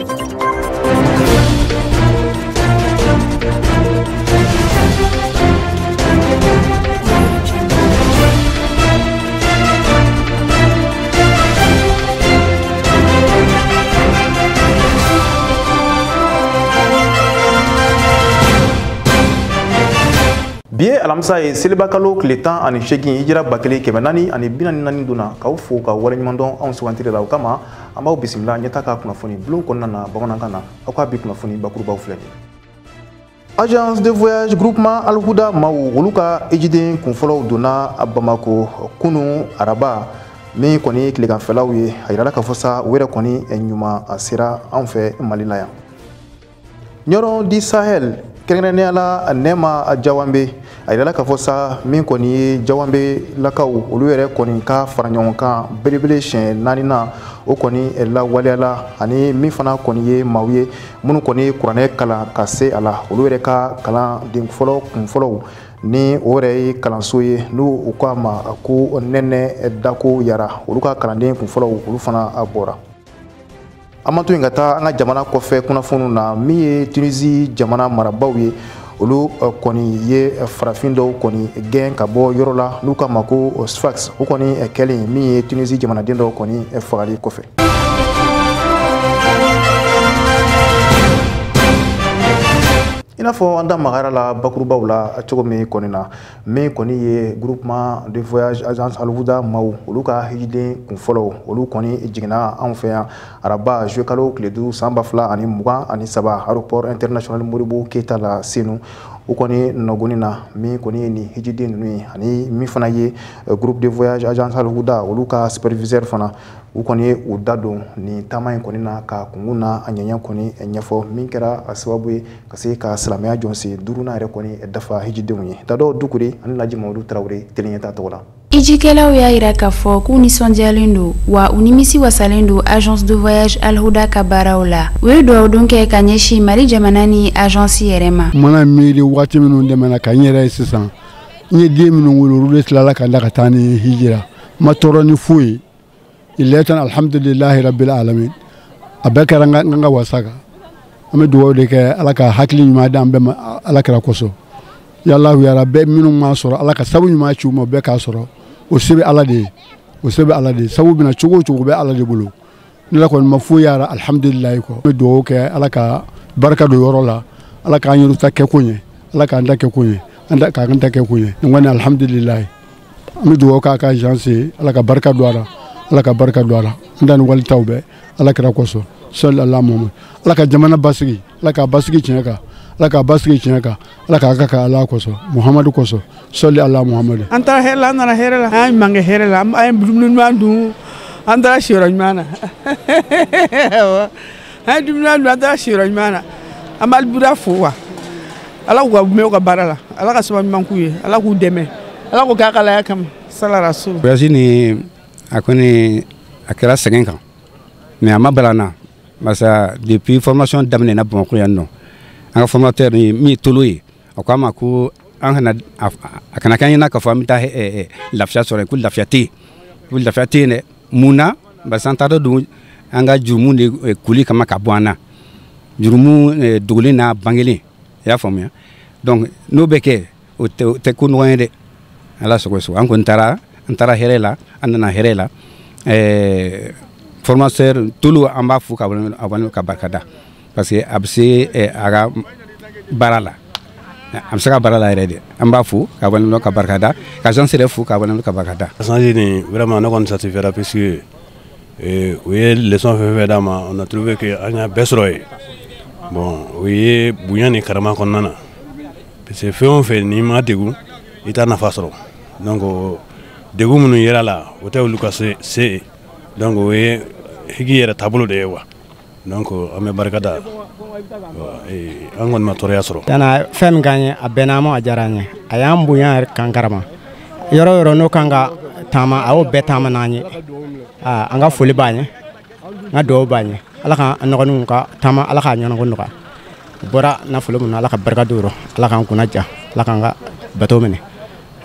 Bi ye alamisa ye selibakalo tile 18 hijira 1444 donna k'aw fo ka waleɲuman dɔn anw sugantili la. O kama an b'aw bisimila ɲɛta ka kunnafoni bulon kɔnɔna na bamanankan na. Aw ka bi kunnafoni bakurubaw filɛ nin ye. Agence de voyage groupement Alhuda maaw olu ka ejiden kunfɔlɔw donna Bamako kunu araba min kɔni tileganfɛlaw ye. A yirala k'a fɔ sa u yɛrɛ kɔni ɲuman a sera anw fɛ Mali la yan. Ɲɔrɔ di Sahel kɛrɛnkɛrɛnnenya la Nɛma Jawanbe a yirala k'a fɔ sa min kɔni ye Jawanbe lakaw olu yɛrɛ kɔni ka fara ɲɔgɔn kan belebele siɲɛ 4nan o kɔni lawaleyala, ani min fana kɔni ye maaw ye minnu kɔni ye kuranɛ kalan ka se a la olu yɛrɛ ka kalanden fɔlɔ kun fɔlɔw ni o yɛrɛ ye kalanso ye n'u u k'a ma ko Nɛnɛ Dako Yara olu ka kalanden kun fɔlɔw olu fana bɔra. An ma to yen ka taa an ka jamana kɔfɛ kunnafoniw na. Min ye Tunisie jamana marabaaw ye olu kɔni ye farafin dɔw kɔni gɛn ka bɔ yɔrɔ la n'u k'a ma ko Sfax. O kɔni kɛlen min ye Tunisie jamanaden dɔw kɔni fagali kɔfɛ. I n'a fɔ an da magara la bakurubaw la cogo min kɔni na, min kɔni ye groupement de voyage agence Alhuda maaw olu ka hijiden kunfɔlɔw olu kɔni jiginna anw fɛ yan araba juillet kalo tile 5 san 2023 aéroport international Modibo Keita la Senu. O kɔni nɔgɔni na min kɔni ye nin hijiden ninnu ye, ani min fana ye groupe de voyage agence Alhuda olu ka superviseur fana u kɔni ye u da don nin taama in kɔni na ka kunkun na a ɲɛɲɛ kɔni ɲɛfɔ, min kɛra a sababu ye ka se ka silamɛya jɔnsen 5nan yɛrɛ kɔni dafa hijidenw ye. Dadɔ Dukure ani Laji Mamadu Tarawele teliɲɛta tɔgɔ la. Hijikɛlaw y'a yira k'a fɔ k'u nisɔndiyalen don wa u nimisi wasalen don agence de voyage Alhuda ka baaraw la. U ye dugawudon kɛ ka ɲɛsin Mali jamana ni agence yɛrɛ ma. N mana miiri waati minnu dɛmɛna ka n yɛrɛ ye sisan, n ye den minnu wolo olu de tilala ka da ka taa ni hijira. N ma tɔɔrɔ ni foyi ye. Ilɛtan alhamdulilahi rabbil alamin. A bɛɛ kɛra n ka wasa kan. An bɛ dugawu de kɛ Ala ka hakili ɲuman d'an bɛɛ ma Ala kira kosɔn. Yallahu yara bɛɛ minnu m'a sɔrɔ Ala ka sabu ɲuman ci u ma bɛɛ k'a sɔrɔ. O se bɛ Ala de ye. O se bɛ Ala de ye. Sabu bɛna cogo o cogo bɛ Ala de bolo. Ne la kɔni ma foyi yara alhamdulilahi kɔ. N bɛ dugawu kɛ Ala ka barika don yɔrɔ la. Ala k'an yɛrɛ ta kɛ ko ɲɛ. Ala k'an ta kɛ ko ɲɛ. An ta k'an ta kɛ ko ɲɛ. Nin kɔni alhamdulilahi. An bɛ dugawu k'a ka agence ye. Ala ka barika don a la. Ala ka barika don a la. An da ni walitaw bɛɛ Ala kira kosɔn. Sallallahu Muhammad. Ala ka jamana basigi. Ala ka basigi tiɲɛ kan. Ala ka basigi tiɲɛ kan. Ala k'a ka Ala kosɔn. Muhammadu kosɔn. Salli ala Muhammad. An taara hɛrɛ la, an nana hɛrɛ la. An ye ɲuman kɛ hɛrɛ la. An ye dumuni ɲuman dun. An taara siyɔrɔ ɲuman na. An ye dumuni ɲuman dun, an taara siyɔrɔ ɲuman na. An bɛ Alhuda fo wa. Ala k'u ka mɛn u ka baara la. Ala ka sababu ɲuman k'u ye. Ala k'u dɛmɛ. Ala k'o k'a ka Alaya kama. Sala rasul. Voyage ni a kɔni a kɛra sɛgɛn kan, mais a ma bala n na parce que depuis formation daminɛna Bamakɔ yan nɔ, an ka formateur ni min ye Tolo ye, a ko an ma ko an kana a kana k'an ɲɛna k'a fɔ an bɛ taa lafiya sɔrɔ yen, ko lafiya tɛ yen, ko lafiya tɛ yen dɛ. Mun na? Parce que an taatɔ don an ka jurumu de koli kama ka bɔ an na, jurumu dogolen n'a bangelen, i y'a faamuya. Donc n'o bɛ kɛ o tɛ ko nɔgɔn ye dɛ. Ala sago sago, an kɔni taara, an taara hɛrɛ la, an nana hɛrɛ la. Formateur Tolo an b'a fo ka barika da parce que a bɛ se a ka baara la, a bɛ se ka baara la yɛrɛ de. An b'a fo ka waleɲuman ka barika da, ka agence yɛrɛ fo ka waleɲuman ka barika da. Agence nin vraiment ne kɔni satisfait puisque u ye leçon fɛn fɛn d'an ma, on a trouvé que an y'a bɛɛ sɔrɔ yen. Bon, o ye bonya ni karama kɔnɔna na parce que fɛn o fɛn n'i ma degun i t'a nafa sɔrɔ. Donc degun minnu yera la o tɛ olu ka se ye. Donc o ye hiji yɛrɛ taabolo de ye wa. Donc an bɛ barika da, an kɔni ma tɔɔrɔya sɔrɔ. Tana fɛn min k'an ye a bɛnna an ma, a diyara an ye, a y'an bonya yɛrɛ kan karama. Yɔrɔ o yɔrɔ n'o kan ka taama a y'o bɛɛ taama n'an ye. An ka foli b'an ye, an ka dugawu b'an ye. Ala k'an nɔgɔninw ka taama, Ala k'a ɲɛnako nɔgɔya. U bɔra nafolo min na, Ala ka barika d'u yɔrɔ, Ala k'an kunna diya, Ala k'an ka bato minɛ,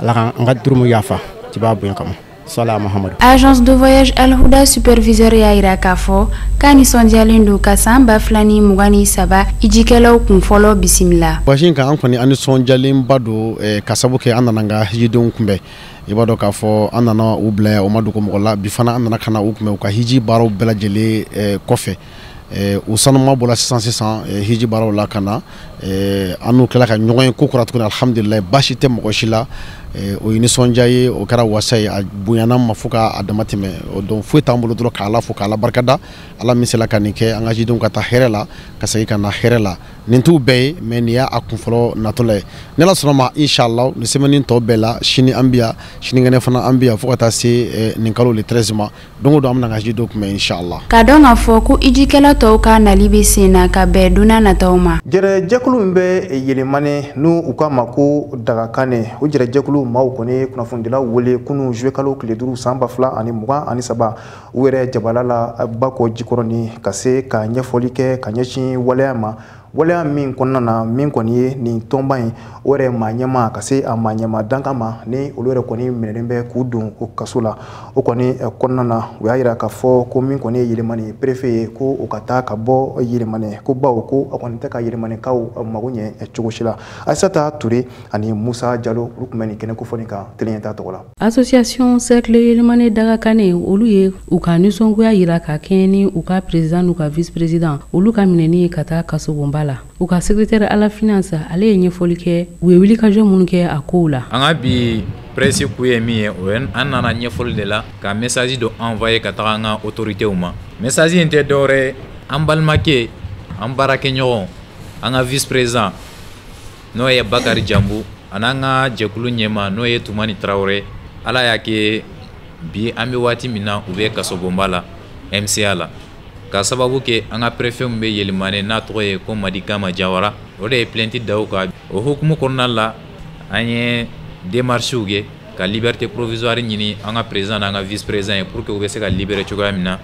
Ala k'an ka durumu yafa, ci b'a bonya kama. Sala Muhammadu. Agence de voyage Al-Huda superviseur y'a yira k'a fɔ k'a nisɔndiyalen don ka san 2023 hijikɛlaw kun fɔlɔ bisimila. Voyage in kan, an kɔni an nisɔndiyalenba don ka sabu kɛ an nana an ka hijidenw kunbɛn. I b'a dɔn k'a fɔ an nana u bila yan, o ma dogo mɔgɔ la. Bi fana, an nana ka na u kunbɛn u ka hiji baaraw bɛɛ lajɛlen kɔfɛ. U sanuma bɔra sisan sisan hiji baaraw la ka na, an n'u tilala ka ɲɔgɔn ye ko kura tuguni. Alihamudulilayi, baasi tɛ mɔgɔ si la. O ye nisɔndiya ye, o kɛra wasa ye, a bonyana ma fo k'a dama tɛmɛ. Donc foyi t'an bolo dɔrɔn k'Ala fo, k'Ala barikada, Ala min sela ka nin kɛ, an ka jidenw ka taa hɛrɛ la, ka segin ka na hɛrɛ la. Nin t'u bɛɛ ye, mais nin y'a kun fɔlɔ natɔla ye. Ni Ala sɔnna ma, inshallah, nin semaine tɔ bɛɛ la, sini an bi yan, sinikɛnɛ fana an bi yan, fo ka taa se nin kalo le 13 ma. Don o don, an bɛna an ka jidenw kunbɛn, inshallah. K'a dɔn k'a fɔ ko hijikɛla tɔw ka nali bɛ sen na ka bɛn don n'a nataw ma. Jɛrɛjɛkulu min bɛ Yelimane, n'u u k'a ma ko Dagakane, o jɛrɛjɛkulu maaw kɔni kunnafonidilaw wele kunun juillet kalo tile 5 san 2023, u yɛrɛ jabala la Bakɔ Jikɔrɔni, ka se ka ɲɛfɔli kɛ ka ɲɛsin waleya ma, waleya min kɔnɔna na, min kɔni ye nin tɔnba in, o yɛrɛ maa ɲɛma ka se a maa ɲɛma dankan ma, ni olu yɛrɛ kɔni minɛnen bɛ k'u don o kaso la. O kɔni kɔnɔna na, u y'a yira k'a fɔ ko min kɔni ye Yelimani préfet ye, ko o ka taa ka bɔ Yelimani, ko bawo ko a kɔni tɛ ka Yelimanikaw mago ɲɛ cogo si la. Aissata Touré ani Musa Jalo, olu tun bɛ nin kɛnɛ kofɔni kan Télé tɔgɔ la. Association Cercle Yelimane Dagakane, olu ye u ka nisɔngoya yira ka kɛɲɛ ni u ka président n'u ka vice président, olu ka minɛni ye ka taa kasobonba la. U ka secrétaire à la finance, ale ye ɲɛfɔli kɛ u ye wulikajɔ minnu kɛ a kow la. An ka bi presse kun ye min ye, o ye an nana ɲɛfɔli de la ka message dɔ envoyer ka taga an ka autorités ma. Message in tɛ dɔwɛrɛ ye, an balimakɛ, an baarakɛɲɔgɔn, an ka vice président, n'o ye Bakari Jambu, ani an ka jɛkulu ɲɛma, n'o ye Tumani Tarawele. Ala y'a kɛ, bi an bɛ waati min na, u bɛ kasobonba la, MCA la, ka sababu kɛ an ka préfet min bɛ Yelimane, n'a tɔgɔ ye ko Madi Kama Jawara, o de ye plainte da u kan. O hukumu kɔnɔna la, an ye démarches kɛ ka liberté provisoire ɲini an ka président n'an ka vice président ye, pour que u bɛ se ka libérer cogoya min na,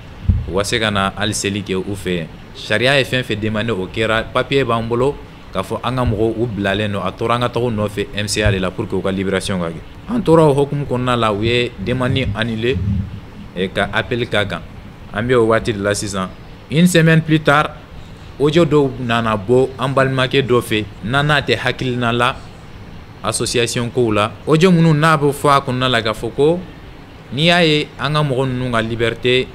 u ka se ka na hali seli kɛ u fɛ yen. Sariya ye fɛn fɛn demandé, o kɛra. Papier b'an bolo k'a fɔ an ka mɔgɔw u bilalen don. A tora an ka taga u nɔfɛ MCA de la pour que u ka libération ka kɛ. An tora o hukumu kɔnɔna la, u ye demande annulé ka appel k'a kan. An bɛ o waati de la sisan. Une semaine plus tard, audio dɔw nana bɔ an balimakɛ dɔ fɛ, n'an n'a tɛ hakilina la association kow la. Audio minnu n'a bɛ fɔ a kɔnɔna la k'a fɔ ko n'i y'a ye an ka mɔgɔ ninnu ka liberté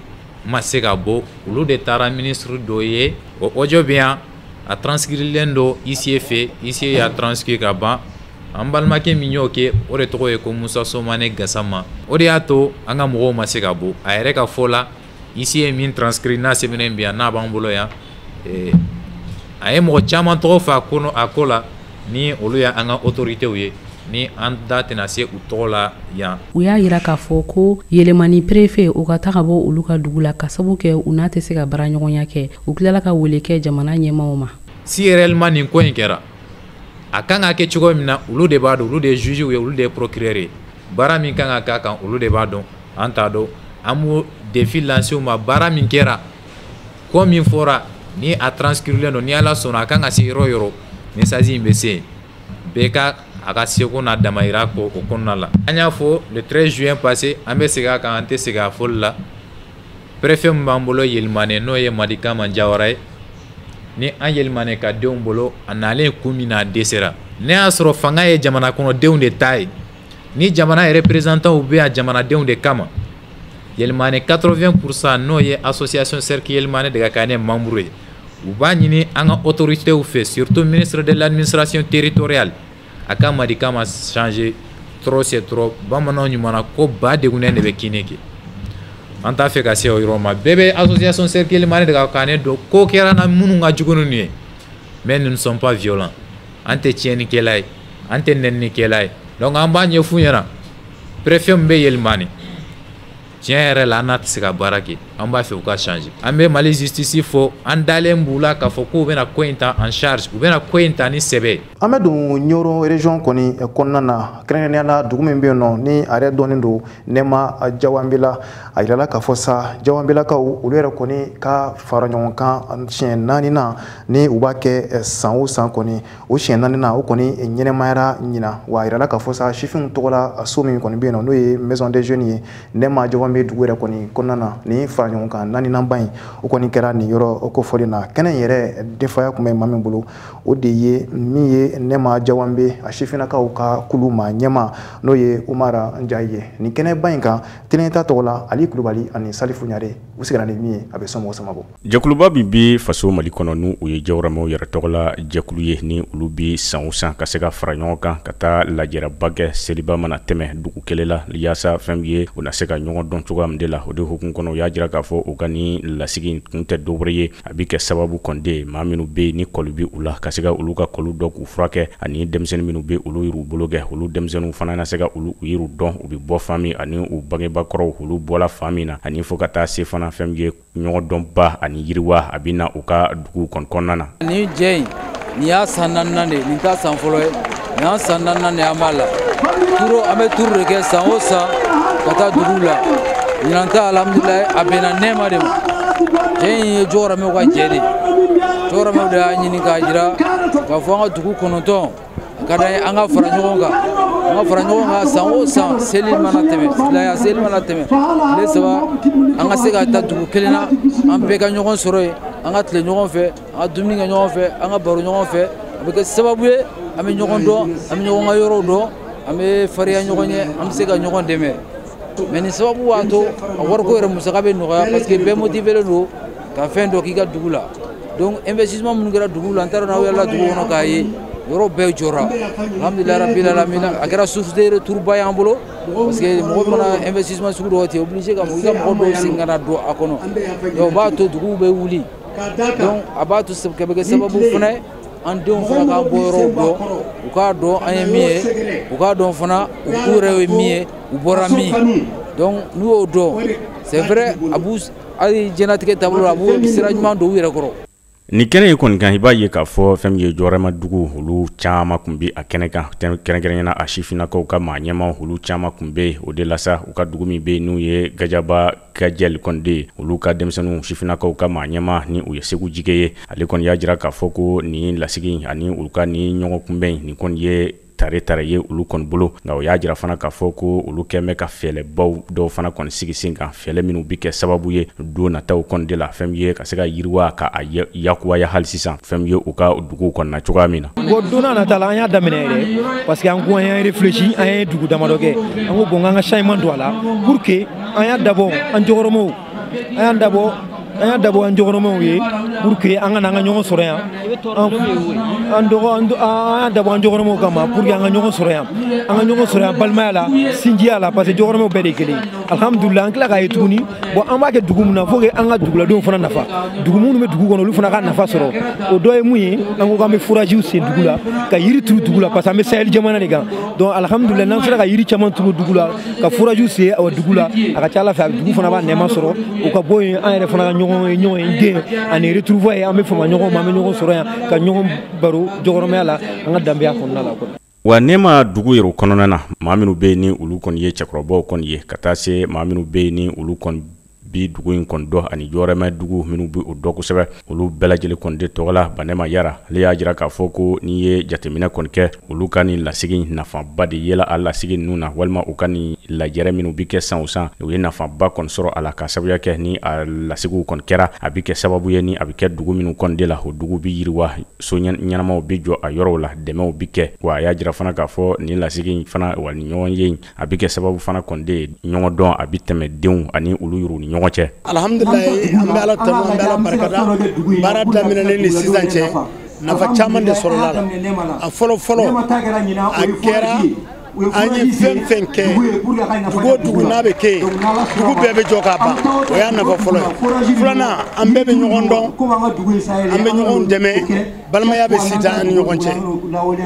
ma se ka bɔ, olu de taara ministre dɔ ye. O audio bɛ yan, a transcrilen don huissier fɛ, huissier y'a transcrit ka ban. An balimakɛ min y'o kɛ, o de tɔgɔ ye ko Musa Somane Gasama. O de y'a to an ka mɔgɔw ma se ka bɔ. A yɛrɛ ka fɔ la, huissier ye min transcrit, n'a sɛbɛnnen bɛ yan, n'a b'an bolo yan, a ye mɔgɔ caman tɔgɔ fɔ a kɔnɔ a ko la, ni olu ye an ka autorités ye, ni an da tɛna se u tɔgɔ la yan. U y'a yira k'a fɔ ko Yelemani préfet, o ka taga bɔ olu ka dugu la, ka sababu kɛ u n'a tɛ se ka baara ɲɔgɔnya kɛ. U tilala ka wele kɛ jamana ɲɛmaw ma. Si réellement nin ko in kɛra, a kan ka kɛ cogo min na, olu de b'a dɔn. Olu de ye juge ye, olu de ye procureur ye. Baara min kan ka k'a kan, olu de b'a dɔn, an t'a dɔn. An b'o défi lancer u ma. Baara min kɛra, ko min fɔra, ni a transcrilen don, ni Ala sɔnna, a kan ka se yɔrɔ o yɔrɔ, message in bɛ se yen. Bɛɛ ka a ka seko n'a damayira ko o kɔnɔna la. An y'a fɔ le 13 juin passé, an bɛ segin a kan, an tɛ segin a fɔli la. Préfet min b'an bolo Yelimane, n'o ye Madi Kama Jawara ye, ni an Yelimane ka denw bolo, a nalen kun min na, a dɛsɛra. Ne y'a sɔrɔ fanga ye jamana kɔnɔdenw de ta ye, ni jamana représentants bɛ yan jamanadenw de kama. Yelimane 80%, n'o ye association Cercle Yelimane de ka kɛ ne membre ye, u b'a ɲini an ka autorités fɛ, surtout ministre de l'Administration territoriale, a ka Madi Kama changer. Trop, c'est trop. Bamananw ɲuman ko ba degunnen de bɛ kinni kɛ. An t'a fɛ ka se o yɔrɔ ma. Bɛɛ bɛ association Cercle Yelimane de ka kan dɔn. Ko kɛra na minnu ka jugu ninnu ye, mais nous ne sommes pas violents. An tɛ tiɲɛnikɛla ye, an tɛ nɛninikɛla ye. Donc an b'a ɲɛf'u ɲɛna, préfet min bɛ Yelimane, tiɲɛ yɛrɛ la, an n'a tɛ se ka baara kɛ. An b'a fɛ u ka changer. An bɛ Mali justice fo, an dalen b'u la k'a fɔ k'u bɛna ko in ta en charge, u bɛna ko in ta ni sɛbɛ. An bɛ don Ɲɔrɔ région kɔni kɔnɔna na, kɛrɛnkɛrɛnnenya la dugu min bɛ yen nɔ ni a yɛrɛ dɔnnen don Nɛma Jawanbela. A yirala k'a fɔ sa Jawanbelakaw olu yɛrɛ kɔni ka fara ɲɔgɔn kan siɲɛ 4nan ni u b'a kɛ san o san kɔni, o siɲɛ 4nan o kɔni ɲɛnɛmayara ɲinan. Wa a yirala k'a fɔ sa sifinw tɔgɔla so min kɔni bɛ yen nɔ n'o ye maison des jeunes ye Nɛma Jawanbe dugu yɛrɛ kɔni kɔnɔna na, ni fara ɲɔgɔn kan 4nan ba in o kɔni kɛra nin yɔrɔ kofɔlen na. Kɛnɛ in yɛrɛ denfaya tun bɛ maa min bolo, o de ye min ye Nɛma Jawanbe a sifinnakaw ka kulu maa ɲɛma n'o ye Umara Njayi ye. Nin kɛnɛba in kan Tɛnɛta tɔgɔ la Ali Kulubali ani Salifu Ɲare u sigira ni min ye, a bɛ sɔn sama bɔ. Jɛkuluba min bɛ faso Mali kɔnɔ n'u o ye jawɔrɔmɛw yɛrɛ tɔgɔ la jɛkulu ye, ni olu bɛ san o san ka se ka fara ɲɔgɔn kan ka taa lajɛraba kɛ seliba mana tɛmɛ dugu kelen la, yaasa fɛn ye u na se ka ɲɔgɔn dɔn cogoya min de la. O de hukumu kɔnɔ u y'a jira k'a fɔ u ka nin lasigi kun tɛ dɔwɛrɛ ye, a bɛ kɛ sababu kɔni maa minnu bɛ yen ni kɔli bɛ u la ka se ka olu ka kɔli dɔn k'u furakɛ, ani denmisɛnnin minnu bɛ olu yɛr'u bolo kɛ, olu denmisɛnninw fana na se ka olu yɛr'u dɔn u bɛ bɔ fan min ani u bangebakɔrɔw olu bɔla fan min na, ani fo ka taa se fana fɛn ye ɲɔgɔndɔnba ani yiriwa a bɛ na u ka dugu kɔnɔna na. Nin jɛ in nin y'a san 4nan de ye, nin t'a san fɔlɔ ye, nin y'an san 4nan de ye an b'a la. Turu an bɛ turu de kɛ san o san ka taa duguw la. Ɲinan ta alhamdulilayi a bɛnna Nɛma de ma. Jɛ in ye jɔyɔrɔmɛw ka jɛ de ye. Jɔyɔrɔmɛw de y'a ɲini k'a jira k'a fɔ an ka dugu 9 a ka d'an ye an ka fara ɲɔgɔn kan. An ka fara ɲɔgɔn kan san o san, seli mana tɛmɛ, silaya seli mana tɛmɛ tile 3 an ka se ka taa dugu kelen na, an bɛɛ ka ɲɔgɔn sɔrɔ yen, an ka tile ɲɔgɔn fɛ, an ka dumuni kɛ ɲɔgɔn fɛ, an ka baro ɲɔgɔn fɛ. A bɛ kɛ sababu ye an bɛ ɲɔgɔn dɔn, an bɛ ɲɔgɔn ka yɔrɔw dɔn, an bɛ farinya ɲɔgɔn ye, an bɛ se ka ɲɔgɔn dɛmɛ. Mais nin sababu b'a to a wariko yɛrɛ musaka bɛ nɔgɔya, parce que bɛɛ motivé don ka fɛn dɔ k'i ka dugu la. Donc investissement minnu kɛra dugu la, n t'a dɔn n'aw yɛlɛla dugu kɔnɔ k'a ye, yɔrɔ bɛɛ jɔra. Alhamdulilayi rabbil alamin, a kɛra source de retour ba y'an bolo, parce que mɔgɔ mana investissement sugu dɔw ten, obligé ka i ka mɔgɔ dɔw segin ka na don a kɔnɔ. Donc o b'a to duguw bɛ wuli. Donc a b'a to a bɛ kɛ sababu fana ye an denw fana k'an bɔ yɔrɔw dɔn, u k'a dɔn an ye min ye, u k'a dɔn fana u k'u yɛrɛ ye min ye, u bɔra min. Donc n'u y'o dɔn, c'est vrai, a b'u hali diɲɛlatigɛ taabolo la, a b'u sira ɲuman don u yɛrɛ kɔrɔ. Nin kɛnɛ in kɔni kan, i b'a ye k'a fɔ fɛn min ye jɔyɔrɔma dugu olu caman tun bɛ a kɛnɛ kan, kɛrɛnkɛrɛnnenya a sifinnakaw ka maa ɲɛma olu caman tun bɛ yen. O de la sa u ka dugu min bɛ yen n'u ye Gajaba Gajɛli kɔni de ye, olu ka denmisɛnninw sifinnakaw ka maa ɲɛma ni u ye Segu Jige ye, ale kɔni y'a jira k'a fɔ ko nin lasigi ani olu ka nin ɲɔgɔn kunbɛn nin kɔni ye tare ye olu kɔni bolo. Nka o y'a jira fana k'a fɔ ko olu kɛn bɛ ka fɛɛrɛbaw dɔw fana kɔni sigi sen kan, fɛɛrɛ minnu bɛ kɛ sababu ye don nataw kɔni de la, fɛn min ye ka se ka yiriwa ka a yakubaya hali sisan, fɛn min ye u ka duguw kɔni na cogoya min na. Bon, don n'a nata la an y'a daminɛ yɛrɛ, parce que an ko an y'an réfléchi, an ye dugu damadɔ kɛ, an ko bon k'an ka changement don a la pour que an y'a dabɔ an jɔyɔrɔmaw, an y'a dabɔ an jɔyɔrɔmaw ye pour que an ka n'an ka ɲɔgɔn sɔrɔ yan, an y'a dabɔ an jɔyɔrɔmaw kama pour que an ka ɲɔgɔn sɔrɔ yan, an ka ɲɔgɔn sɔrɔ yan balimaya la, sinjiya la, parce que jɔyɔrɔmaw bɛɛ de ye kelen ye. Alhamdulilah, an tila k'a ye tuguni. Bon, an b'a kɛ dugu min na, faut que an ka duguladenw fana nafa, dugu minnu bɛ dugu kɔnɔ olu fana ka nafa sɔrɔ. O dɔ ye mun ye, an ko k'an bɛ foragew sen dugu la, ka yiri turu dugu la, parce que an bɛ Sahel jamana de kan. Donc alhamdulilah, n'an sera ka yiri caman turu dugu la, ka foragew sen dugu la, a ka ca Ala fɛ a dugu fana b'a nɛɛma sɔrɔ. O ka bɔ yen, an yɛrɛ fana ka ɲɔgɔn ye den ani retrouvailles, an bɛ fama ɲɔgɔn ma, an bɛ ɲɔgɔn sɔrɔ yan ka ɲɔgɔn baro jɔyɔrɔmaya la an ka danbeya kɔnɔna la. Wa Nɛma dugu yɛrɛ kɔnɔna na, maa minnu bɛ yen ni olu kɔni ye cɛkɔrɔbaw kɔni ye, ka taa se maa minnu bɛ yen ni olu kɔni bi dugu in kɔni dɔn ani jɔyɔrɔmɛ dugu minnu bɛ o dɔn kosɛbɛ, olu bɛɛ lajɛlen kɔni de tɔgɔ la Banɛma Yara, ale y'a jira k'a fɔ ko n'i ye jateminɛ kɔni kɛ, olu ka nin lasigi nafaba de yela a lasigi ninnu na, walima u ka nin lajɛrɛ minnu bɛ kɛ san o san, u ye nafaba kɔni sɔrɔ a la, ka sababuya kɛ ni a lasigiw kɔni kɛra, a bɛ kɛ sababu ye ni a bɛ kɛ dugu minnu kɔni de la, o dugu bɛ yiriwa, so ɲɛnamaw bɛ jɔ a yɔrɔw la, dɛmɛw bɛ kɛ. Wa a y'a jira fana k'a fɔ nin lasigi fana wa ni ɲɔgɔn ye, a bɛ kɛ sababu fana kɔni de ye ɲɔgɔn dɔn, a bɛ tɛmɛ denw ani olu yɛrɛw ni ɲɔgɔn cɛ. Alhamdulilayi, an bɛ Ala tanu, an bɛ Ala barikada. Baara daminɛnen ni sisan cɛ, nafa caman de sɔrɔla la. A fɔlɔ fɔlɔ, a kɛra an ye fɛn fɛn kɛ, dugu o dugu n'a bɛ kɛ yen, dugu bɛɛ bɛ jɔ k'a ban, o y'a nafa fɔlɔ ye. Filanan, an bɛɛ bɛ ɲɔgɔn dɔn, an bɛ ɲɔgɔn dɛmɛ, balimaya bɛ sinsin an ni ɲɔgɔn cɛ,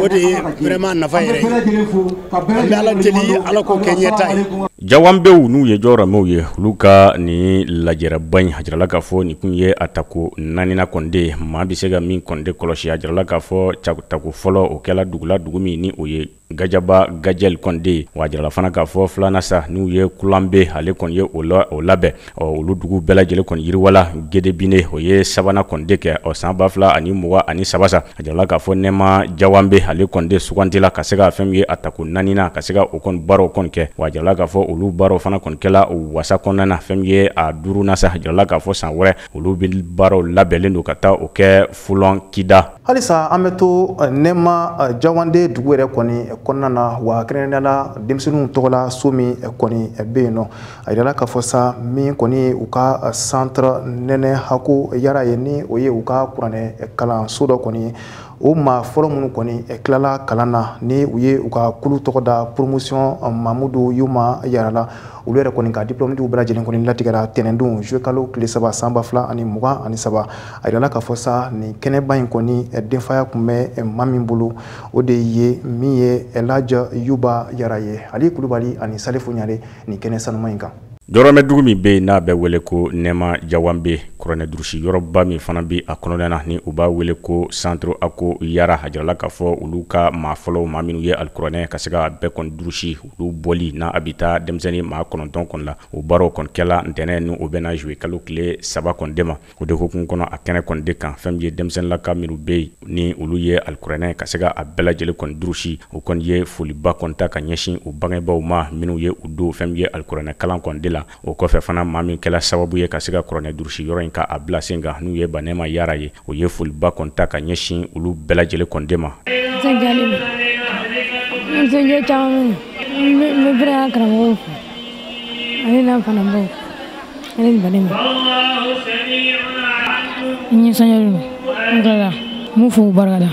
o de ye vraiment nafa yɛrɛ ye. An bɛ Ala deli, Ala k'o kɛ ɲɛta ye. Jawanbew n'u ye jɔyɔrɔmɛw ye, olu ka nin lajɛrɛba in, a jirala k'a fɔ nin kun ye a tako naaninan kɔnde. Maa bɛ se ka min kɔnde kɔlɔsi, a jirala k'a fɔ tako fɔlɔ o kɛla dugu la, dugu min ni o ye Gajaba Gajɛli kɔnde. Wa a jirala fana k'a fɔ filanan sa, n'u ye Kulanbe, ale kɔni ye o labɛn. Ɔ, olu dugu bɛɛ lajɛlen kɔni yiriwala. Gedebine, o ye sabanan kɔnde kɛ. Ɔ, san 2023 sa, a jirala k'a fɔ Nɛma Jawanbe, ale kɔnde sugandila ka se ka fɛn min ye a tako naaninan, ka se ka o kɔni baaraw kɔni kɛ. Wa a jirala k'a fɔ olu baaraw fana kɔni kɛla wasa kɔnɔna na. Fɛn min ye a duurunan sa, a jirala k'a fɔ san wɛrɛ olu bɛ baaraw labɛnlen don ka taa o kɛ Fulɔn Kida. Halisa an bɛ to Nɛma Jawande dugu yɛrɛ kɔni kɔnɔna na, wa kɛrɛnkɛrɛnnenya la denmisɛnninw tɔgɔla so min kɔni bɛ yen nɔ, a yirala k'a fɔ sa min kɔni u ka centre Nɛnɛ Hako Yara ye, ni o ye u ka kuranɛ kalanso dɔ kɔni ye. O maa fɔlɔ minnu kɔni tilala kalan na, ni u ye u ka kulu tɔgɔ da promotion Mamudu Yuma Yara la, olu yɛrɛ kɔni ka diplôme bɛɛ lajɛlen kɔni latigɛra tɛnɛndon juillet kalo tile 3 san 2023. A yirala k'a fɔ sa nin kɛnɛba in kɔni denfaya tun bɛ maa min bolo, o de ye min ye Elhadj Yuba Yara ye. Ali Kulubali ani Salifu Ɲare nin kɛnɛ sanuma in kan. Jɔyɔrɔmɛ dugu min bɛ yen n'a bɛ wele ko Nɛma Jawanbe, kuranɛ durusi yɔrɔba min fana bɛ a kɔnɔna na, ni u b'a wele ko centre Ako Yara, a jirala k'a fɔ olu ka maa fɔlɔw, maa minnu ye alikuranɛ ka se ka bɛɛ kɔni durusi, olu bɔli n'a a bɛ taa denmisɛnnin maa 9 kɔni la, o baaraw kɔni kɛla ntɛnɛn ni o bɛna juillet kalo tile 3 kɔni de ma. O de hukumu kɔnɔ, a kɛnɛ kɔni de kan, fɛn min ye denmisɛnninlaka minnu bɛ yen ni olu ye alikuranɛ ka se ka a bɛɛ lajɛlen kɔni durusi, o kɔni ye foliba kɔni ta ka ɲɛsin u bangebaaw ma minnu ye u don fɛn min ye alikuranɛ kalan kɔni de la. O kɔfɛ fana, maa min kɛla sababu ye ka se ka kuranɛ durusi yɔrɔ in ka a bila sen kan, n'u ye Banɛma Yara ye, o ye foliba kɔni ta ka ɲɛsin olu bɛɛ lajɛlen kɔni de ma. Nisɔndiya caman bɛ n bɛ fɛnɛ ka karamɔgɔw fo, ale n'a fana baw, ale ni Banɛma. N nisɔndiyalen don, n tilala, n b'u fo k'u barika da.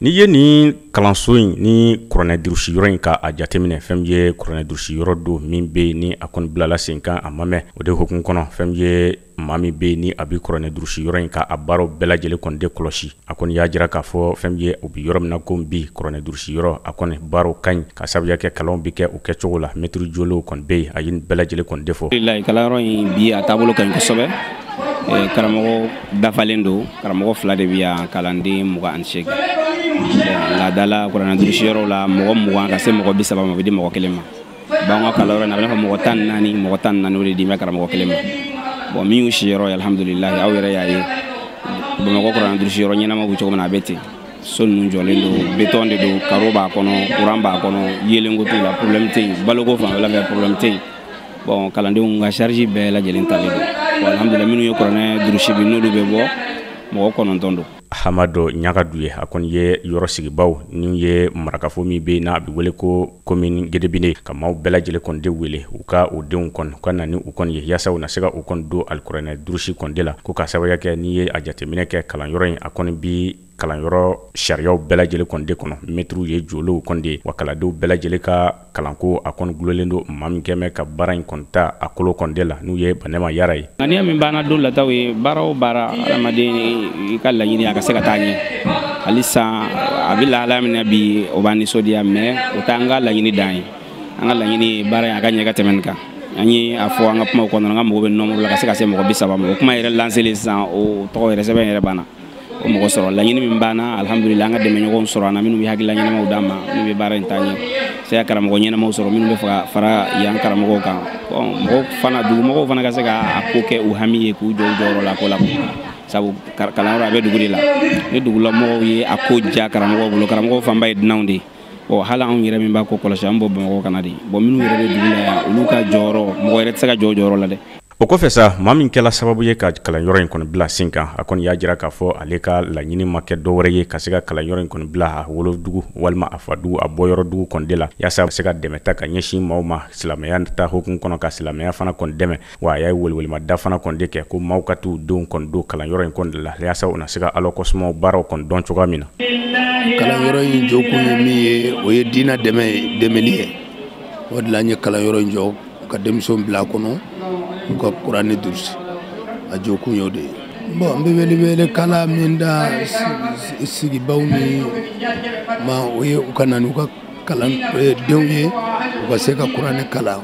N'i ye nin kalanso in ni kuranɛ durusi yɔrɔ in ka a jateminɛ, fɛn min ye kuranɛ durusi yɔrɔ don min bɛ yen ni a kɔni bilala sen kan a ma mɛn. O de hukumu kɔnɔ, fɛn min ye maa min bɛ yen ni a bɛ kuranɛ durusi yɔrɔ in ka a baaraw bɛɛ lajɛlen kɔni de kɔlɔsi, a kɔni y'a jira k'a fɔ fɛn min ye u bɛ yɔrɔ min na ko bi, kuranɛ durusi yɔrɔ a kɔni baaraw ka ɲi, ka sababuya kɛ kalanw bɛ kɛ o kɛcogo la, mɛtiri jolenw kɔni bɛ yen. A ye nin bɛɛ lajɛlen kɔni de fɔ. Kalanyɔrɔ in bi a taabolo ka ɲi kosɛbɛ. Karamɔgɔ dafalen don, karamɔgɔ 2 de bɛ yan, kalanden 28. Laadala kuranɛ durusi yɔrɔw la, mɔgɔ 20 ka se mɔgɔ 30 ma, o bɛ di mɔgɔ kelen ma. B'an ka kalanyɔrɔ in na, a bɛ n'a fɔ mɔgɔ 14, mɔgɔ 14 o de di bɛ karamɔgɔ kelen ma. Bon, min y'u siyɔrɔ ye, alhamdulilayi, aw yɛrɛ y'a ye Bamakɔ kuranɛ durusi yɔrɔ ɲɛnama bɛ cogo min na, a bɛ ten. So ninnu jɔlen don, béton de don, carreau b'a kɔnɔ, courant b'a kɔnɔ, yeelenko t'u la, problème tɛ yen, baloko fanfɛla fɛ problème tɛ yen. Bon, kalandenw ka charge bɛɛ lajɛlen talen don. Bon, alhamdulilayi, minnu ye kuranɛ durusi bi, n'olu bɛ bɔ, mɔgɔ 9 don. Hamadu Ɲagadu ye, a kɔni ye yɔrɔ sigibaw ni ye marakafo min bɛ yen n'a bɛ wele ko commune Gedebine, ka maaw bɛɛ lajɛlen kɔni de wele u ka u denw kɔni u ka na ni u kɔni ye, yaasa u na se ka u kɔni don alikuranɛ durusi kɔni de la. Ko ka sababuya kɛ n'i ye a jateminɛ kɛ kalanyɔrɔ in, a kɔni bi kalanyɔrɔ sariyaw bɛɛ lajɛlen kɔni de kɔnɔ, mɛtiriw ye jɔlenw kɔni de ye, wa kalandenw bɛɛ lajɛlen ka kalanko a kɔni gulonlen don maa min kɛmɛ ka baara in kɔni ta a kolo kɔni de la, n'u ye Banɛma Yara ye. Ŋaniya min b'an na don lataw ye, baara o baara, adamaden i ka laɲini a ka se ka taa ɲɛ. Halisa a bɛ lahalaya min na bi, o b'an nisɔndiya, mais o t'an ka laɲini dan ye. An ka laɲini ye baara in a ka ɲɛ ka tɛmɛ nin kan. An ye a fɔ an ka kumaw kɔnɔna na, an ka mɔgɔ bɛ nombre la ka se se mɔgɔ 30 ma. O kuma yɛrɛ lancé sisan, o tɔgɔ yɛrɛ sɛbɛn yɛrɛ banna. O mɔgɔ sɔrɔ laɲini min banna, alhamdulilayi, an ka dɛmɛɲɔgɔnw sɔrɔ an na, minnu bɛ hakilila ɲɛnamaw d'an ma, minnu bɛ baara in taa ɲɛ, se ka karamɔgɔ ɲɛnamaw sɔrɔ minnu bɛ fɛ ka fara yan karamɔgɔw kan. Bon, mɔgɔw fana, dugumɔgɔw fana ka se ka a ko kɛ u hami ye, k'u jɔ u jɔyɔrɔ la ko la, sabu kalanyɔrɔ a bɛ dugu de la. Ni dugulamɔgɔw ye a ko diya karamɔgɔw bolo, karamɔgɔw fanba ye dunanw de ye. Bon, hali anw yɛrɛ min b'a ko kɔlɔsi, an bɔ Bamakɔ ka na de. Bon, minnu yɛrɛ bɛ dugu la yan, olu ka jɔyɔrɔ, mɔgɔ yɛrɛ tɛ se ka jɔ o jɔyɔrɔ la dɛ. O kɔfɛ sa, maa min kɛla sababu ye ka kalanyɔrɔ in kɔni bila sen kan, a kɔni y'a jira k'a fɔ ale ka laɲini ma kɛ dɔwɛrɛ ye ka se ka kalanyɔrɔ in kɔni bila a wolodugu walima a fadugu, a bɔyɔrɔ dugu kɔni de la, yaasa a bɛ se ka dɛmɛ ta ka ɲɛsin maaw ma silamɛya ta hukumu kɔnɔ, ka silamɛya fana kɔni dɛmɛ. Wa a y'a welewelemada fana kɔni de kɛ ko maaw ka t'u denw kɔni don kalanyɔrɔ in kɔni de la, yaasa u na se ka Ala kɔsumaw baaraw kɔni dɔn cogoya min na. Kalanyɔrɔ in jɔkun ye min ye, o ye diinɛ dɛmɛ dɛmɛli ye. O de la an ye kalanyɔrɔ in jɔ ka denmisɛnw bila a kɔnɔ, u ka kuranɛ durusi, a jɔkun y'o de ye. Bon, n bɛ wele kala min da sigibaw ni ma, o ye u ka na n'u ka kalan denw ye, u ka se ka kuranɛ kalan.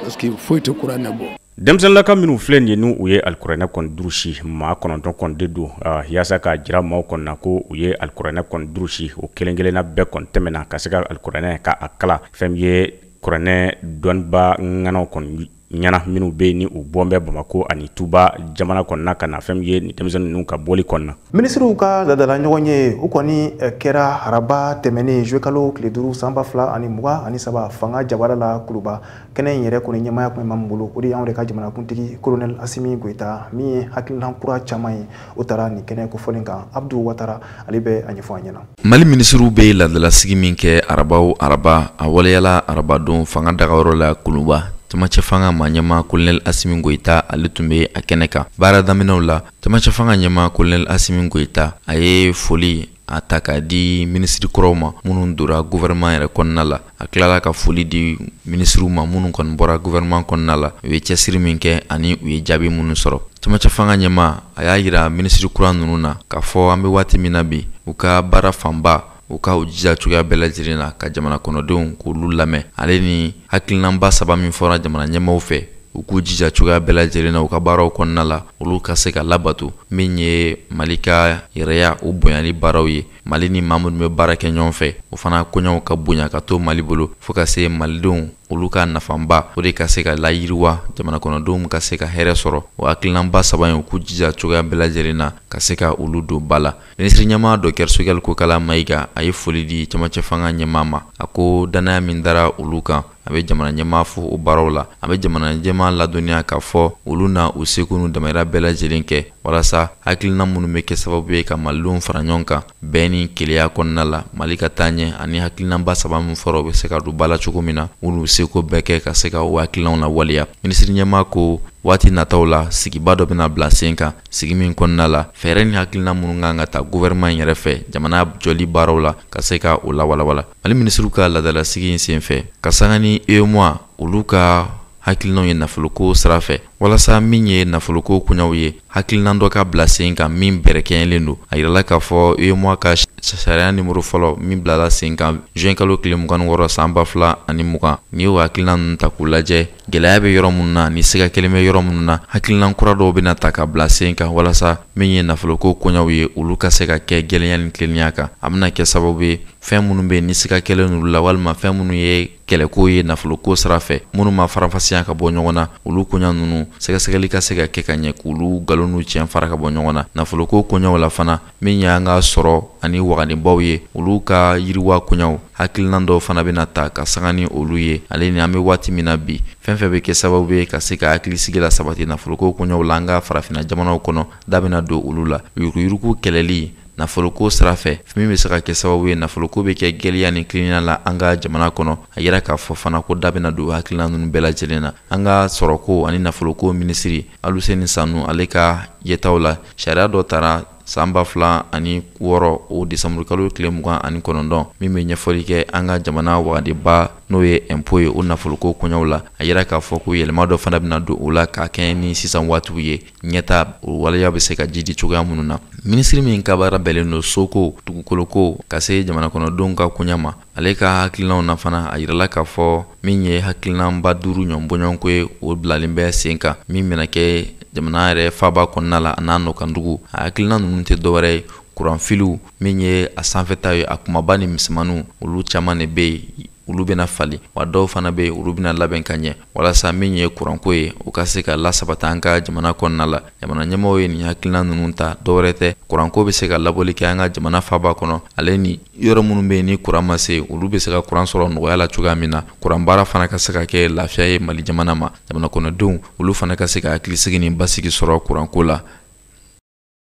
Parce que foyi tɛ kuranɛ bɔ. Denmisɛnninlaka minnu filɛ nin ye, n'u u ye alikuranɛ kɔni durusi, maa 9 kɔni de don, yaasa k'a jira maaw kɔni na ko u ye alikuranɛ kɔni durusi. O kelen kelenna bɛɛ kɔni tɛmɛna ka se ka alikuranɛ ka a kalan fɛn min ye kuranɛ dɔnniba ŋanaw kɔni ɲɛna, minnu bɛ yen ni u bɔn bɛ Bamakɔ ani Tuba jamana kɔnɔna ka na fɛn min ye nin denmisɛnnin ninnu ka bɔli kɔnɔna. Minisiriw ka ladala ɲɔgɔn ye, o kɔni kɛra araba tɛmɛnen juillet kalo tile 5 san 2023 fanga jabara la Kuluba. Kɛnɛ in yɛrɛ kɔni ɲɛmaaya tun bɛ maa min bolo, o de y'anw yɛrɛ ka jamanakuntigi colonel Assimi Goïta, min ye hakilina kura caman ye o taara nin kɛnɛ kofɔlen kan. Abdou Ouattara ale bɛ a ɲɛfɔ an ɲɛna. Mali minisiriw bɛ ladala-sigi min kɛ araba o araba, a waleyala arabadon fanga dagayɔrɔ la Kuluba. Camancɛ fanga maa ɲɛmaa colonel Assimi Goïta ale tun bɛ a kɛnɛ kan. Baara daminɛw la, camancɛ fanga ɲɛmaa colonel Assimi Goïta a ye foli a ta k'a di minisiri kɔrɔw ma minnu donna gouvernement yɛrɛ kɔnɔna la. A tilala ka foli di minisiriw ma minnu kɔni bɔra gouvernement kɔnɔna la, u ye cɛsiri min kɛ ani u ye jaabi minnu sɔrɔ. Camancɛ fanga ɲɛmaa a y'a yira minisiri kura ninnu na k'a fɔ an bɛ waati min na bi, u ka baara fanba u ka u jija cogoya bɛɛ lajɛlen na ka jamana kɔnɔdenw k'olu lamɛn, ale ni hakilinaba 3 min fɔra jamana ɲɛmaaw fɛ, u k'u jija cogoya bɛɛ lajɛlen na u ka baaraw kɔnɔna la, olu ka se ka labato. Min ye Mali ka yɛrɛya o bonyali baaraw ye, Mali ni maa minnu bɛ baara kɛ ɲɔgɔn fɛ, o fana koɲaw ka bonya ka to Mali bolo fo ka se malidenw olu ka nafaba o de ka se ka layiriwa, jamana kɔnɔdenw ka se ka hɛrɛ sɔrɔ. O hakilinaba 3 in, u k'u jija cogoya bɛɛ lajɛlen na ka se ka olu don ba la. Minisiri ɲɛmaa Docteur Choguel Kokalla Maïga a ye foli di camancɛ fanga ɲɛmaa ma. A ko danaya min dara olu kan, a bɛ jamana ɲɛmaa fo o baaraw la. A bɛ jamana ɲɛmaa ladɔnniya k'a fɔ olu na u seko n'u damayira bɛɛ lajɛlen kɛ walasa hakilina minnu bɛ kɛ sababu ye ka malidenw fara ɲɔgɔn kan bɛn ni kelenya kɔnɔna la, Mali ka taa ɲɛ, ani hakilinaba 3 min fɔra o bɛ se ka don ba la cogo min na, u n'u seko bɛɛ kɛ ka se ka o hakilinaw lawaleya. Minisiri ɲɛmaa ko waati nataw la sigiba dɔ bɛna bila sen kan, sigi min kɔnɔna la fɛɛrɛ ni hakilina minnu kan ka ta gouvernement in yɛrɛ fɛ jamana jɔli baaraw la ka se ka o lawalawala. Mali minisiriw ka laadalasigi in senfɛ ka sanga ni UEMOA olu ka hakilinaw ye nafoloko sira fɛ, walasa min ye nafoloko koɲaw ye, hakilina dɔ ka bila sen kan min bɛrɛkɛɲɛlen don. A yirala k'a fɔ UEMOA ka sariya nimoro fɔlɔ min bilala sen kan juin kalo tile 26 san 2020, n'i y'o hakilina ninnu ta k'u lajɛ, gɛlɛya bɛ yɔrɔ minnu na ni siga kelen bɛ yɔrɔ minnu na, hakilina kura dɔw bɛna ta ka bila sen kan walasa min ye nafoloko koɲaw ye olu ka se ka kɛ gɛlɛya ni tilennenya kan. A bɛna kɛ sababu ye fɛn minnu bɛ yen ni siga kɛlen olu la, walima fɛn minnu ye kɛlɛko ye nafoloko sira fɛ minnu ma faranfasiya ka bɔ ɲɔgɔn na, olu koɲa ninnu sɛgɛsɛgɛli ka se ka kɛ ka ɲɛ k'olu nkalon n'u tiɲɛ fara ka bɔ ɲɔgɔn na. Nafoloko koɲaw la fana, min y'an ka sɔrɔ ani waganebaw ye, olu ka yiriwa koɲaw hakilina dɔw fana bɛna ta ka sanga ni olu ye. Ale ni an bɛ waati min na bi, fɛn fɛn bɛ kɛ sababu ye ka se ka hakilisigi la sabati nafoloko koɲaw la an ka farafinna jamanaw kɔnɔ, da bɛna don olu la. Yuruguyurugu kɛlɛli nafoloko sira fɛ, min bɛ se ka kɛ sababu ye nafoloko bɛ kɛ gɛlɛya ni tilennenya la an ka jamana kɔnɔ. A yira k'a fɔ fana ko da bɛna don hakilina ninnu bɛɛ lajɛlen na. An ka sɔrɔko ani nafoloko minisiri Aluseni Sanu ale ka yetaw la, sariya dɔ tara san 2006 o décembre kalo tile 29 min bɛ ɲɛfɔli kɛ an ka jamana wagandeba n'o ye impôt ye o nafoloko koɲaw la. A yira k'a fɔ ko yɛlɛma dɔ fana bɛna don o la k'a kɛɲɛ ni sisan waatiw ye, ɲɛta o waleya bɛ se ka jidi cogoya minnu na. Minisiri min ka baara bɛnnen don soko, dugukoloko ka se jamana kɔnɔdenw ka koɲa ma, ale ka hakilinaw na fana a yirala k'a fɔ min ye hakilinaba 5 ɲɔgɔn bɔɲɔgɔnko ye, o bilalen bɛ sen kan min bɛna kɛ jamana yɛrɛ faaba kɔnɔna la a n'a nɔkandugu. A hakilina ninnu tɛ dɔwɛrɛ ye kuranfiliw min ye a sanfɛta ye, a kumaba ni misɛnmaninw olu caman de bɛ yen, olu bɛna falen, wa dɔw fana bɛ yen olu bɛna labɛn ka ɲɛ walasa min ye kuranko ye o ka se ka lasabata an ka jamana kɔnɔna la. Jamana ɲɛmaaw ye nin hakilina ninnu ta, dɔwɛrɛ tɛ, kuranko bɛ se ka labɔli kɛ an ka jamana faaba kɔnɔ, ale ni yɔrɔ minnu bɛ yen ni kuran ma se, olu bɛ se ka kuran sɔrɔ nɔgɔya la cogoya min na, kuran baara fana ka se ka kɛ lafiya ye Mali jamana ma, jamana kɔnɔdenw olu fana ka se ka hakilisigi ni basigi sɔrɔ kuranko la.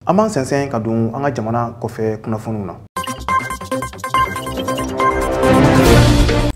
An b'an sɛnsɛn ka don an ka jamana kɔfɛ kunnafoniw na.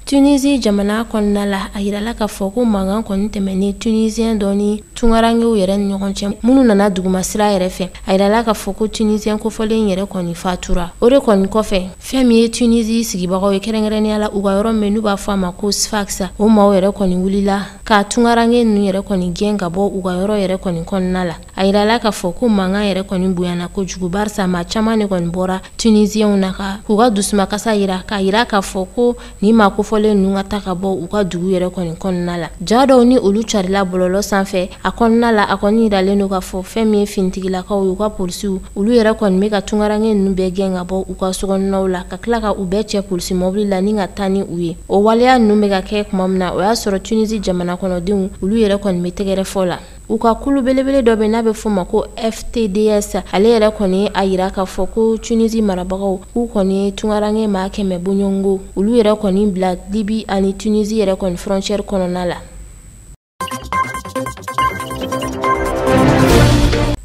Tunisie jamana kɔnɔna la, a yirala k'a fɔ ko mankan kɔni tɛmɛnen Tunisien dɔ ni tunkarankew yɛrɛ ni ɲɔgɔn cɛ minnu nana dugumasira yɛrɛ fɛ. A yirala k'a fɔ ko Tunisien kofɔlen yɛrɛ kɔni fatura. O de kɔni kɔfɛ, fɛn min ye Tunisie sigibagaw ye kɛrɛnkɛrɛnnenya la u ka yɔrɔ min n'u b'a fɔ a ma ko Sfax, o maaw yɛrɛ kɔni wulila ka tunkaranke ninnu yɛrɛ kɔni gɛn ka bɔ u ka yɔrɔ yɛrɛ kɔni kɔnɔna la. A yirala k'a fɔ ko mankan yɛrɛ kɔni bonyana kojugu barisa maa caman de kɔni bɔra Tunisienw na ka k'u ka dusumakasa yira k'a yira k'a fɔ ko nin maa kofɔlen kofɔlen ninnu ka ta ka bɔ u ka dugu yɛrɛ kɔni kɔnɔna la. Ja dɔw ni olu carila bɔlɔlɔ sanfɛ a kɔnɔna la, a kɔni yiralen don k'a fɔ fɛn min ye finitigilakaw ye, u ka polisiw olu yɛrɛ kɔni bɛ ka tunkaranke ninnu bɛɛ gɛn ka bɔ u ka sokɔnɔnaw la, ka tila ka u bɛɛ cɛ polisi mɔbili la ni ka taa ni u ye. O waleya ninnu bɛ ka kɛ tuma min na, o y'a sɔrɔ Tunisie jamana kɔnɔdenw olu yɛrɛ kɔni bɛ tɛgɛrɛ fɔ la. U ka kulu belebele dɔ bɛ n'a bɛ f'o ma ko FTDS, ale yɛrɛ kɔni a yira k'a fɔ ko Tunisie marabagaw k'u kɔni ye tunkaranke maa 100 bɔɲɔgɔnko olu yɛrɛ kɔni bila Libi ani Tunisie yɛrɛ kɔni frontière kɔnɔna la.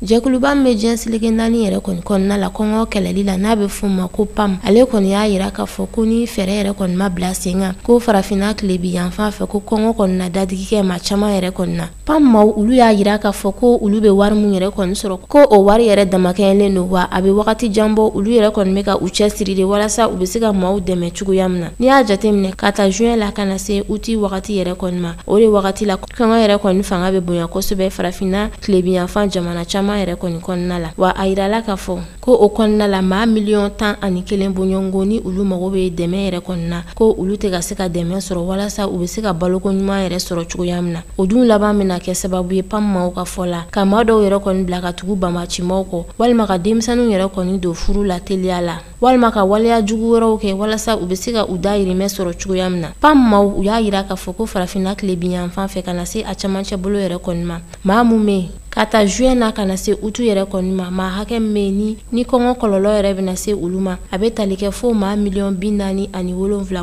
Jɛkuluba min bɛ diɲɛ seleke 4 yɛrɛ kɔni kɔnɔna la kɔngɔ kɛlɛli la n'a bɛ f'o ma ko PAM, ale kɔni y'a yira k'a fɔ ko ni fɛɛrɛ yɛrɛ kɔni ma bila sen kan ko farafinna tilebi yanfan fɛ ko kɔngɔ kɔni na dadigi kɛ maa caman yɛrɛ kɔni na. PAM maaw olu y'a yira k'a fɔ ko olu bɛ wari min yɛrɛ kɔni sɔrɔ ko o wari yɛrɛ damakɛɲɛlen don, wa a bɛ wagati jan bɔ olu yɛrɛ kɔni bɛ ka u cɛsiri de walasa u bɛ se ka maaw dɛmɛ cogoya min na. N'i y'a jateminɛ ka taa juin la ka na se août wagati yɛrɛ kɔni ma, o de wagati la kɔngɔ yɛrɛ kɔni fanga bɛ bonya kosɛbɛ farafinna tilebi yanfan jamana caman yɛrɛ kɔni kɔnɔna la. Wa a yirala k'a fɔ ko o kɔnɔna la maa 11 miliyɔn bɔɲɔgɔnko ni olu mago bɛ dɛmɛ yɛrɛ kɔni na, ko olu tɛ ka se ka dɛmɛ sɔrɔ walasa u bɛ se ka baloko ɲuman yɛrɛ sɔrɔ cogoya min na. O dun laban bɛna kɛ sababu ye PAM maaw ka fɔ la ka maa dɔw yɛrɛ kɔni bila ka tugu banbaancimaw kɔ, walima ka denmisɛnninw yɛrɛ kɔni don furu la teliya la, walima ka waleya jugu wɛrɛw kɛ walasa u bɛ se ka u dahirimɛ sɔrɔ cogoya min na. PAM maaw u y'a yira k'a fɔ ko farafinna tilebi yanfan fɛ ka na se a camancɛ bolo yɛrɛ kɔni ma, maa mun bɛ yen ka taa juin na ka na se août yɛrɛ kɔni ma, maa hakɛ min bɛ yen ni kɔngɔ kɔlɔlɔ yɛrɛ bɛna se olu ma, a bɛ tali kɛ fo maa 47 miliyɔn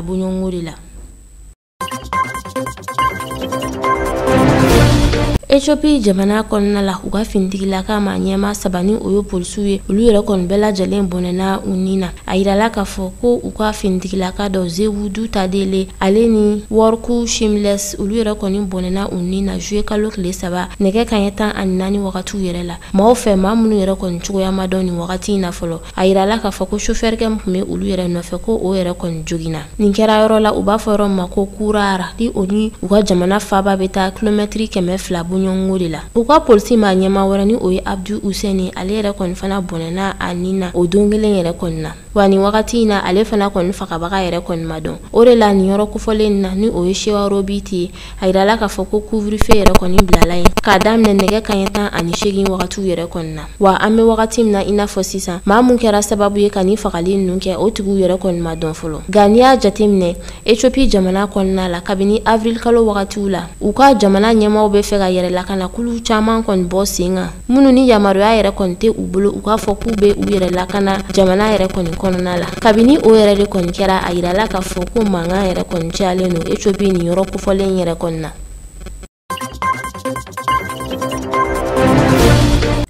bɔɲɔgɔnko de la. Ethiopie jamana kɔnɔna la, u ka finitigilaka maa ɲɛmaa 3 ni o ye polisiw ye, olu yɛrɛ kɔni bɛɛ lajɛlen bɔnɛna u ni na. A yirala k'a fɔ ko u ka finitigilaka dɔ Zewudu Tadele ale ni Worku Shimles olu yɛrɛ kɔni bɔnɛna u ni na juillet kalo tile 3 nɛgɛ kanɲɛ 14 wagatiw yɛrɛ la. Maaw fɛ maa minnu yɛrɛ kɔni cogoya ma dɔn nin wagati in na fɔlɔ. A yirala k'a fɔ ko chauffeur kɛ min tun bɛ olu yɛrɛ nɔfɛ ko o yɛrɛ kɔni joginna. Nin kɛra yɔrɔ la u b'a fɔ yɔrɔ min ma ko Kurara, ni o ni u ka jamana faaba bɛ taa kilomɛtiri 200 bɔɲɔgɔnko de la. U ka polisi maa ɲɛmaa wɛrɛ ni o ye Abdu Hussein, ale yɛrɛ kɔni fana bɔnɛna a ni na o don kelen yɛrɛ kɔni na. Wa nin wagati in na ale fana kɔni fagabaga yɛrɛ kɔni ma dɔn. O de la nin yɔrɔ kofɔlen na ni o ye Shewarobiti ye, a yirala k'a fɔ ko couvre-feu yɛrɛ kɔni bilala yen k'a daminɛ nɛgɛ kanɲɛ 18 wagatiw yɛrɛ kɔni na. Wa an bɛ wagati min na i n'a fɔ sisan, maa mun kɛra sababu ye ka nin fagali ninnu kɛ o tigiw yɛrɛ kɔni ma dɔn fɔlɔ. Nka n'i y'a jateminɛ Ethiopie jamana kɔnɔna la, kabini avril kalo wagatiw la, u ka jamana ɲɛmaaw bɛ fɛ ka yɛrɛ lakana kulu caman kɔni bɔ sen kan, minnu ni yamaruya yɛrɛ kɔni tɛ u bolo u k'a fɔ k'u bɛ u yɛrɛ lakana jamana yɛrɛ kɔni kɔnɔna la. Kabini o yɛrɛ de kɔni kɛra, a yirala k'a fɔ ko mankan yɛrɛ kɔni cayalen don Ethiopie nin yɔrɔ kofɔlen yɛrɛ kɔni na.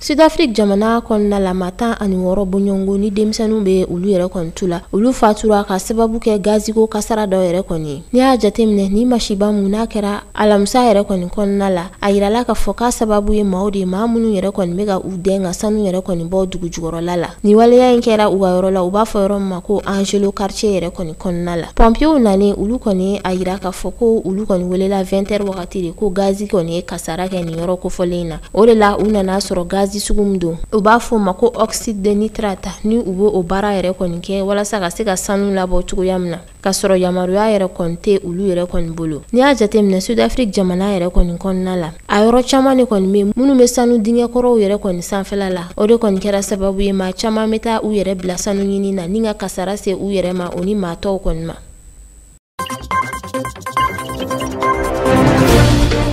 Sud-Afrique jamana kɔnɔna la, maa 16 bɔɲɔgɔnko ni denmisɛnninw bɛ olu yɛrɛ kɔni tu la, olu fatura ka sababu kɛ gaziko kasara dɔ yɛrɛ kɔni ye. N'i y'a jateminɛ ni masiba mun n'a kɛra alamisa yɛrɛ kɔni kɔnɔna la, a yirala k'a fɔ k'a sababu ye maaw de ye, maa minnu yɛrɛ kɔni bɛ ka u dɛn ka sanu yɛrɛ kɔni bɔ dugu jukɔrɔla la. Nin waleya in kɛra u ka yɔrɔ la, u b'a fɔ yɔrɔ min ma ko Angelo quartier yɛrɛ kɔni kɔnɔna la. Pɔnpiyew nalen, olu kɔni a yira k'a fɔ ko olu kɔni welela 20h wagati de ko gazi kɔni ye kasara kɛ nin yɔrɔ kofɔlen in na. O de la u nana sɔrɔ gazi sugu min don, u b'a fɔ o ma ko oxyde de nitrate, ni u b'o o baara yɛrɛ kɔni kɛ walasa ka se ka sanu labɔ cogoya min na, k'a sɔrɔ yamaruya yɛrɛ kɔni tɛ olu yɛrɛ kɔni bolo. N'i y'a jateminɛ Sud-Afrique jamana yɛrɛ kɔni kɔnɔna la, a yɔrɔ caman de kɔni bɛ minnu bɛ sanu dingɛ kɔrɔw yɛrɛ kɔni sanfɛla la. O de kɔni kɛra sababu ye maa caman bɛ taa u yɛrɛ bila sanu ɲini na ni ka kasara se u yɛrɛ ma o ni maa tɔw kɔni ma.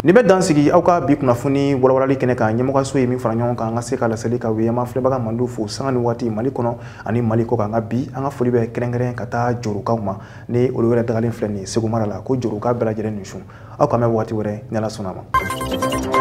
Ni bɛ dan sigi aw ka bi kunnafoni walawalali kɛnɛ kan, ɲɛmɔgɔso ye min fara ɲɔgɔn kan an ka se ka laseli ka weyama filɛbaga mandiw fo sanga ni waati Mali kɔnɔ ani Mali kɔ kan. Nka bi an ka foli bɛ kɛrɛnkɛrɛn ka taa Jorokaw ma, ni olu yɛrɛ dagalen filɛ nin ye Segu mara la, ko Joroka bɛɛ lajɛlen ni su. Aw k'an mɛn waati wɛrɛ ni Ala sɔnna a ma.